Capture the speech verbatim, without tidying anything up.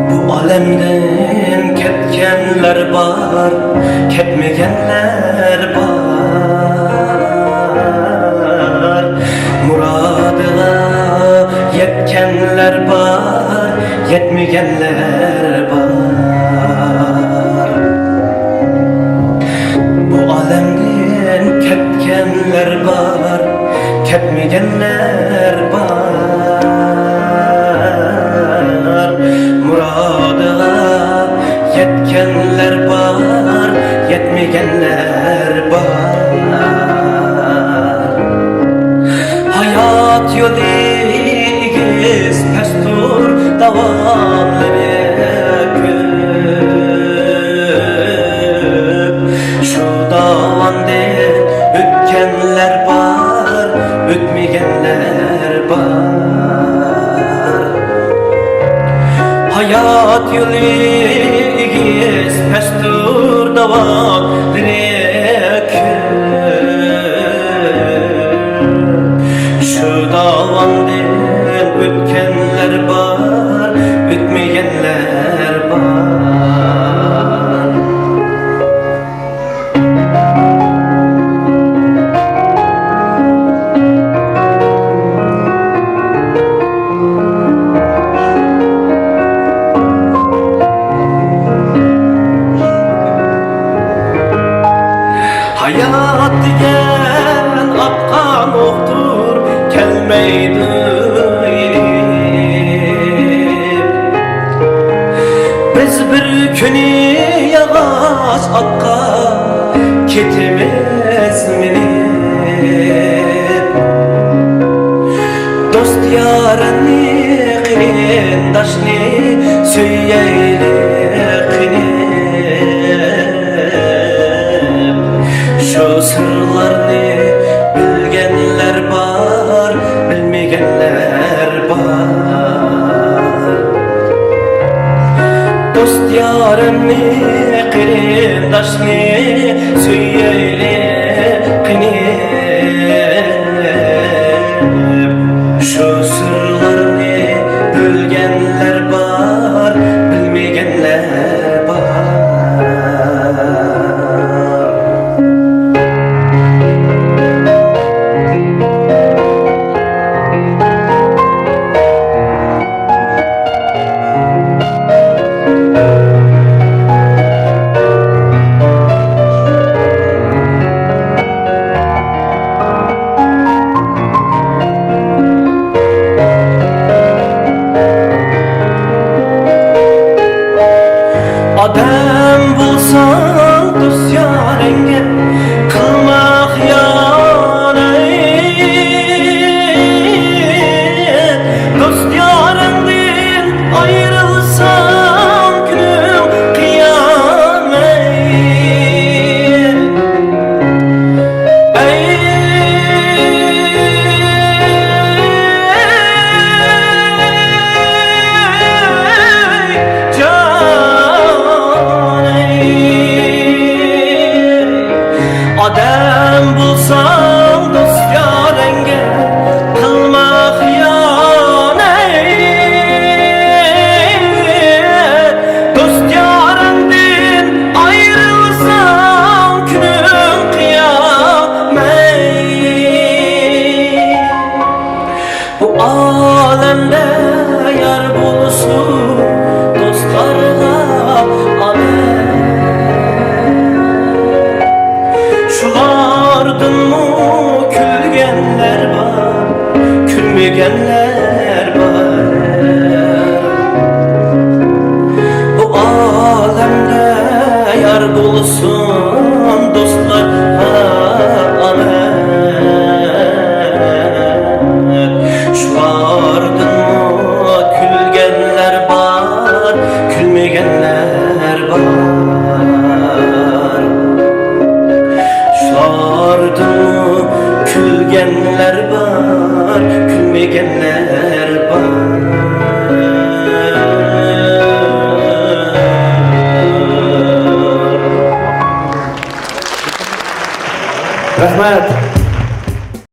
بۇ ئالەمدىن كەتكەنلەر بار، كەتمىگەنلەر بار. مۇرادىغا يەتكەنلەر بار، يەتمىگەنلەر بار. بۇ ئالەمدىن كەتكەنلەر بار، كەتمىگەنلەر بار. مۇرادىغا يەتكەنلەر بار، يەتمىگەنلەر بار. ھايات يولى ئېگىز پەستۇر، داۋانلىرى كۆپ. شۇ داۋاندىن ئۆتكەنلەر بار، ئۆتمىگەنلەر بار. ھايات يولى ئېگىز پەستۇر، داۋانلىرى كۆپ. شۇ داۋاندىن ئۆتكەنلەر بار، ئۆتمىگەنلەر بار. ھايات دېگەن ئاققان ئوقتۇر، كەلمەيدۇ يېنىپ. بىز بىر كۈنى ياغاچ ئاتقا كېتىمىز مىنىپ. دوست يارىنى، قېرىنداشنى سۆيەيلى قېنى. شۇ سىرلارنى بىلگەنلەر بار، بىلمىگەنلەر بار. دوست يارىمنى، قېرىنداشنى سۆيەيلى قېنى. شۇ سىرلارنى بىلگەنلەر بار، بىلمىگەنلەر بار. ئادەم بولساڭ دوست يارىڭگە قىلما خىيانەت. دوست يارىڭدىن ئايرىلساڭ كۈنۈڭ قىيامەت. ئەي جان، ئەي. ئادەم بولساڭ دوست يارىڭگە قىلما خىيانەت. دوست يارىڭدىن ئايرىلساڭ كۈنۈڭ قىيامەت. بۇ ئالەمدە يار بولسۇن دوستلارغا ئامەت. شۇلاردىنمۇ كۈلگەنلەر بار، كۈلمىگەنلەر بار. بۇ ئالەمدە يار بولسۇن دوستلارغا ئامەت. بار. شۇلاردىمۇ كۈلگەنلەر بار، كۈلمىگەنلەر بار. رەھمەت.